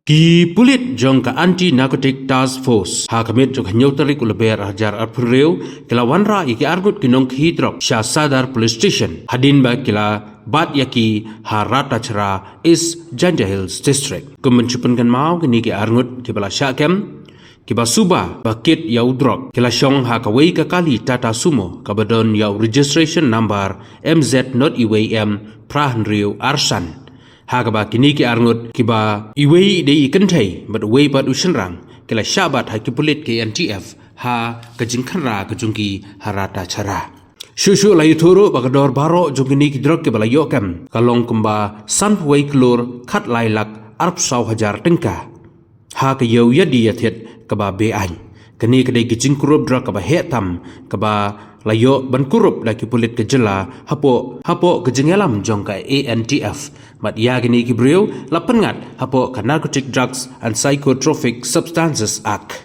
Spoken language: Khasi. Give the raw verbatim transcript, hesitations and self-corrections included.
Ki pulit jong ka Anti Narcotic Task Force ha ka miet jong ka hynñiew tarik u Lber ar hajar arphew hynriew ki la wanrah ïa ki arngut ki nongkhi drok sha Sadar Police Station hadien ba ki la bat ïa ki ha Ratachhara, East Jaintia Hills District. Kum ban shu pynkynmaw, kine ki arngut kiba la shah kem, kiba suba ba kit ïa u drok, ki la shong ha kawei ka kali Tata Sumo kaba don ïa u registration number M Z not iwei M phra hynriew ar san. Ha kaba kine ki arngut, kiba iwei i dei i kynthei bad uwei pat u shynrang, ki la shah bat ha ki pulit K N T F ha ka jingkhynra ka jong ki ha Ratachhara. Shuh shuh la ïathuh ruh ba ka dor baroh jong kine ki drok kiba la ïoh kem ka long kumba sanphew wei klur khatlai lak arphew saw hajar tyngka ha ka ïew ïadie ïathied kaba be-aiñ. Kane ka dei ka jingkurup drok kaba heh tam kaba la ïoh ban kurup da ki pulit ka jylla hapoh, hapoh ka jingïalam jong ka A N T F. Bad ïa kine ki briew la pynngat hapoh ka Narcotic Drugs and Psychotropic Substances Act.